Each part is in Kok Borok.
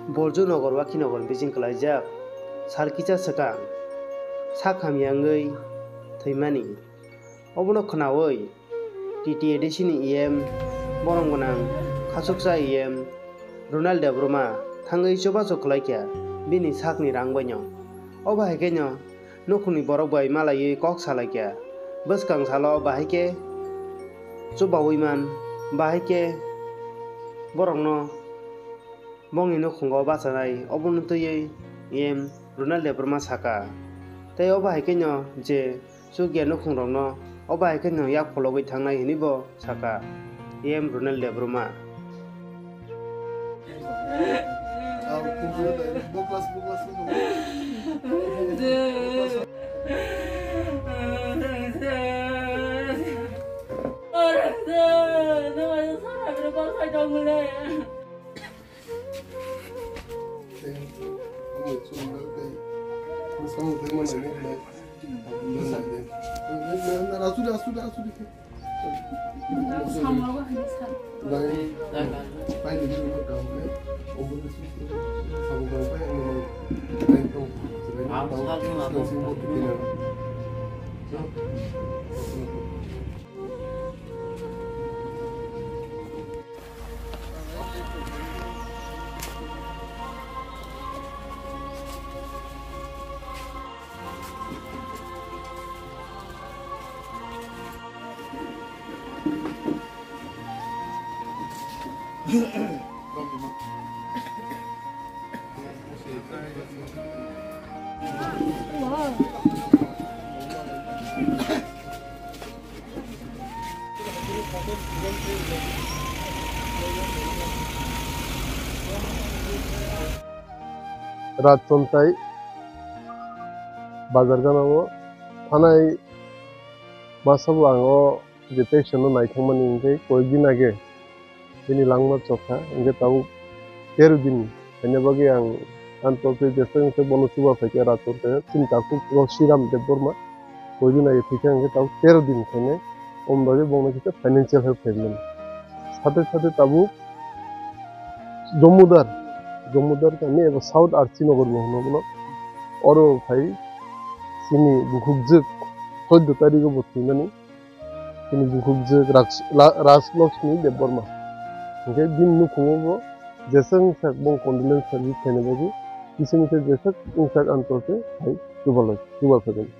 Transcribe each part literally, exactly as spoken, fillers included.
Borju nogor Wakhi nogor bising kwlaijak sal kisa swkang sak hamya wngwi thwimani. Obono khwnawi T T A D C ni E M, borom gwnang khachuksa E M Ronald Debbarma thangwi chubachu khlaikha bini sakni rang baino. Obo hai kheno nukhungni borok bai malaiwi kok salaikha. Bwskang salo bahai khe chubawi man, bahai khe borokno bongni nukhungo bachanai, obono twiwi E M Ronald Debbarma saka. Tei obo hai kheno je chukya nukhungrokno obo hai kheno yak phologwi thangnai hwnwi bo saka E M Ronald Debbarma. Rajchontai bazar gana o thanai masa bo ang o je patient no naithokmani hwnkhe koyekdin age bini langma chokha, hwnkhe tabuk tero din khaina bagwi ang anto khe jesa wngkhe bono chuba phaikha Rajchontai chini takhuk Roshiram Debbarma. Koidin age thwikha hwnkhe tabuk tero din khainai, omoni bagwi bongno kisa financial help khaimani. Sathe sathe tabuk Jomudar, Jomudar kami eba South R C Nagar bo hwno bono. Oro phai chini bukhukjwk soddo tarigo bo thwimani. Chini bukhukjwk Raj-, La-, Rajlakshmi Debbarma. Hwnkhe bini nukhungo bo jesa wngsak bong condolence service khaina bagwi kisa misa jesa wngsak anto khe phai chubalai, chubal phaimani.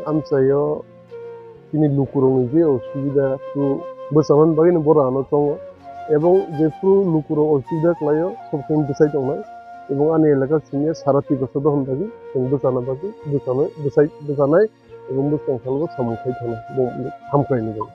Amchaio chini lukurokni je osubida, bwchamani bagwino borok ano tongo, ebong jephru lukurok osubida khlaio, sob somoi bwsai tongnai, ebong ani elaka simi sara Tiprasa dohon dagi chwng bwchana bagwi, bwchanai, bwsai, bwchanai, ebong bwskang salo samung khai thangnai, bo hamkrai ni bagwi.